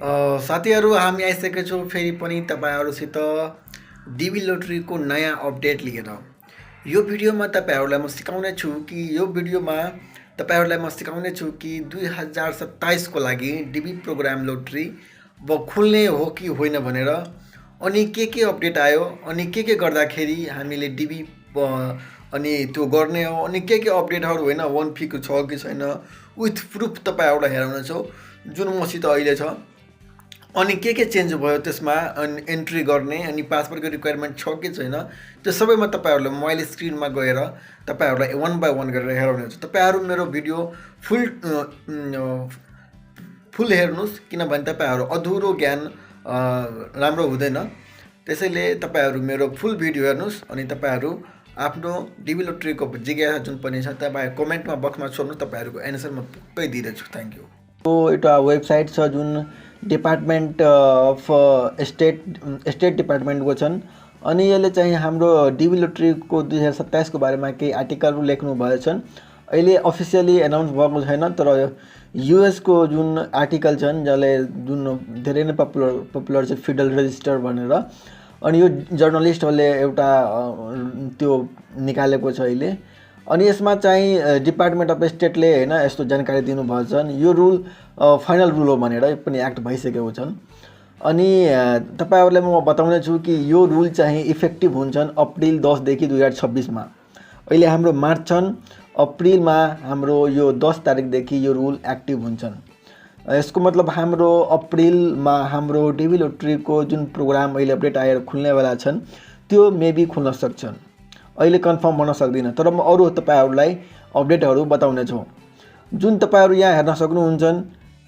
साथीहरू हामी आइसकेका छौँ फेरि पनि तपाईँहरूसित डिबी लोटरीको नयाँ अपडेट लिएर। यो भिडियोमा तपाईँहरूलाई म सिकाउने छु कि 2027को लागि डिबी प्रोग्राम लोटरी अब खुल्ने हो कि होइन भनेर, अनि के अपडेट आयो, अनि के गर्दाखेरि हामीले डिबी अनि त्यो गर्ने हो, अनि के अपडेटहरू होइन वन फीको छ कि छैन विथ प्रुफ तपाईँहरूलाई हेराउनेछौँ जुन मसित अहिले छ। अनि के चेन्ज भयो त्यसमा, अनि एन्ट्री गर्ने अनि पासवर्डको रिक्वायरमेन्ट छ कि छैन त्यो सबै म तपाईँहरूलाई मोबाइल स्क्रिनमा गएर तपाईँहरूलाई वन बाई वन गरेर हेराउने हुन्छु। तपाईँहरू मेरो भिडियो फुल हेर्नुहोस्, किनभने तपाईँहरू अधुरो ज्ञान राम्रो हुँदैन। त्यसैले तपाईँहरू मेरो फुल भिडियो हेर्नुहोस् अनि तपाईँहरू आफ्नो डिबी लोटरीको जिज्ञासा जुन पनि छ तपाईँ कमेन्टमा बक्समा छोड्नु, तपाईँहरूको एन्सर म पक्कै दिँदैछु। Thank you. तो एउटा वेबसाइट छ जुन डिपार्टमेन्ट अफ स्टेट डिपार्टमेन्टको छन्, अनि यसले चाहिँ हाम्रो डिबी लोटरीको 2027को बारेमा केही आर्टिकलहरू लेख्नु भएछन्। अहिले अफिसियली एनाउन्स भएको छैन, तर युएसको जुन आर्टिकल छन् जसले जुन धेरै नै पपुलर छ फेडरल रजिस्टर भनेर, अनि यो जर्नलिस्टहरूले एउटा त्यो निकालेको छ अहिले। अनि यसमा चाहिँ डिपार्टमेन्ट अफ स्टेटले होइन यस्तो जानकारी दिनुभएको छ। यो रुल फाइनल रुल हो भनेर यो पनि एक्ट भइसकेको छन्। अनि तपाईँहरूलाई म बताउने छु कि यो रुल चाहिँ इफेक्टिभ हुन्छन् अप्रिल 10देखि 2026मा। अहिले हाम्रो मार्च छन्, अप्रिलमा हाम्रो यो 10 तारिकदेखि यो रुल एक्टिभ हुन्छन्। यसको मतलब हाम्रो अप्रिलमा हाम्रो डिबी लोटरीको जुन प्रोग्राम अहिले अपडेट आएर खुल्नेवाला छन् त्यो मेबी खुल्न सक्छन्। अहिले कन्फर्म भन्न सक्दिनँ, तर म अरू तपाईँहरूलाई अपडेटहरू बताउने छु। जुन तपाईँहरू यहाँ हेर्न सक्नुहुन्छ,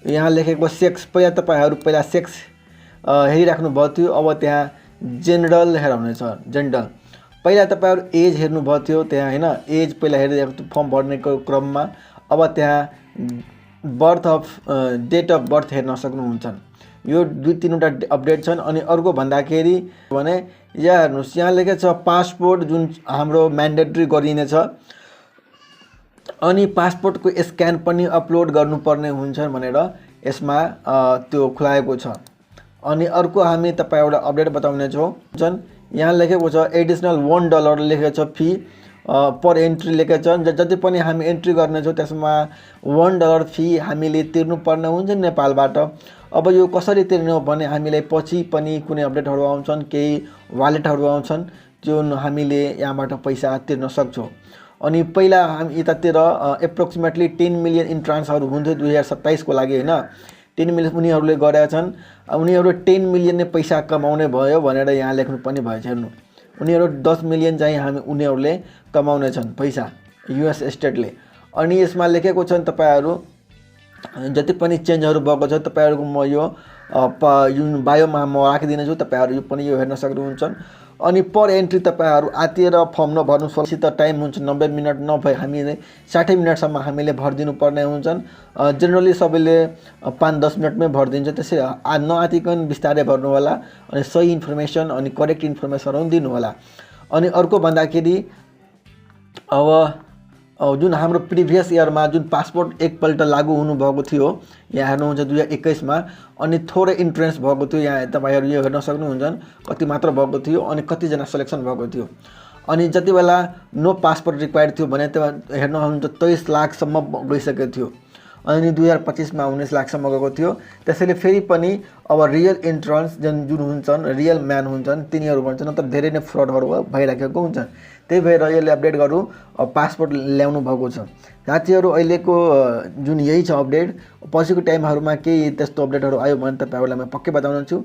यहाँ लेखेको सेक्स, पहिला सेक्स हेरिराख्नु भएको थियो, अब त्यहाँ जेनरल हेराउने छ। जेनरल पहिला तपाईँहरू एज हेर्नुभएको थियो त्यहाँ होइन, एज पहिला हेरिरहेको थियो फर्म भर्नेको क्रममा, अब त्यहाँ birth of date of birth हेर्न सक्नुहुन्छ। यो 2-3वटा अपडेट छन्। अनि अर्को भन्दाखेरि भने यहाँ हेर्नुहोस्, यहाँ लेखेको छ पासपोर्ट जुन हाम्रो म्यान्डेटरी गरिनेछ, अनि पासपोर्टको स्क्यान पनि अपलोड गर्नुपर्ने हुन्छ भनेर यसमा त्यो खुलाएको छ। अनि अर्को हामी तपाईँलाई अपडेट बताउने छौँ। यहाँ लेखेको छ एडिसनल $1 लेखेको छ फी पर एन्ट्री लेखेको छ। जति पनि हामी एन्ट्री गर्नेछौँ त्यसमा $1 फी हामीले तिर्नुपर्ने हुन्छ नेपालबाट। अब यो कसरी तिर्ने हो भने हामीलाई पछि पनि कुनै अपडेटहरू आउँछन्, केही वालेटहरू आउँछन् जुन हामीले यहाँबाट पैसा तिर्न सक्छौँ। अनि पहिला हामी यतातिर एप्रोक्सिमेटली 10 मिलियन इन्ट्रान्सहरू हुन्थ्यो 2027को लागि होइन। 10 मिलियन उनीहरूले गरेका छन्। उनीहरू 10 मिलियन नै पैसा कमाउने भयो भनेर यहाँ लेख्नु पनि भएछ। हेर्नु, उनीहरू 10 मिलियन चाहिँ उनीहरूले कमाउने छन् पैसा युएस स्टेटले। अनि यसमा लेखेको छन् तपाईँहरू जति पनि चेन्जहरू भएको छ तपाईँहरूको म यो जुन बायोमा म राखिदिनेछु, तपाईँहरू यो पनि यो हेर्न सक्नुहुन्छ। अनि पर एन्ट्री तपाईँहरू आतिर फर्म नभर्नु सोचित टाइम हुन्छ 90 मिनट, नभए हामीले 60 मिनटसम्म हामीले भरिदिनु पर्ने हुन्छन्। जेनरली सबैले 5-10 मिनटमै भरिदिन्छ, त्यसै नआतिकन बिस्तारै भर्नु होला अनि सही इन्फर्मेसन अनि करेक्ट इन्फर्मेसनहरू दिनु होला। अनि अर्को भन्दाखेरि अब जुन हाम्रो प्रिभियस इयरमा जुन पासपोर्ट एकपल्ट लागू हुनुभएको थियो, यहाँ हेर्नुहुन्छ 2021मा, अनि थोरै इन्ट्रेन्स भएको थियो। यहाँ तपाईँहरू यो हेर्न सक्नुहुन्छ कति मात्र भएको थियो अनि कतिजना सेलेक्सन भएको थियो। अनि जति बेला नो पासपोर्ट रिक्वायर्ड थियो भने त्यो हेर्नुहुन्छ 23 लाखसम्म गइसकेको थियो, अनि 2025मा 19 लाखसम्म गएको थियो। त्यसैले फेरि पनि अब रियल इन्ट्रेन्स जुन हुन्छन्, रियल म्यान हुन्छन्, तिनीहरू भन्छन्, तर धेरै नै फ्रडहरू भइराखेको हुन्छन्। त्यही भएर यसले अपडेट गर्नु पासपोर्ट ल्याउनु भएको छ। साथीहरू अहिलेको जुन यही छ अपडेट। पछिको टाइमहरूमा केही त्यस्तो अपडेटहरू आयो भने तपाईँहरूलाई म पक्कै बताउनेछु।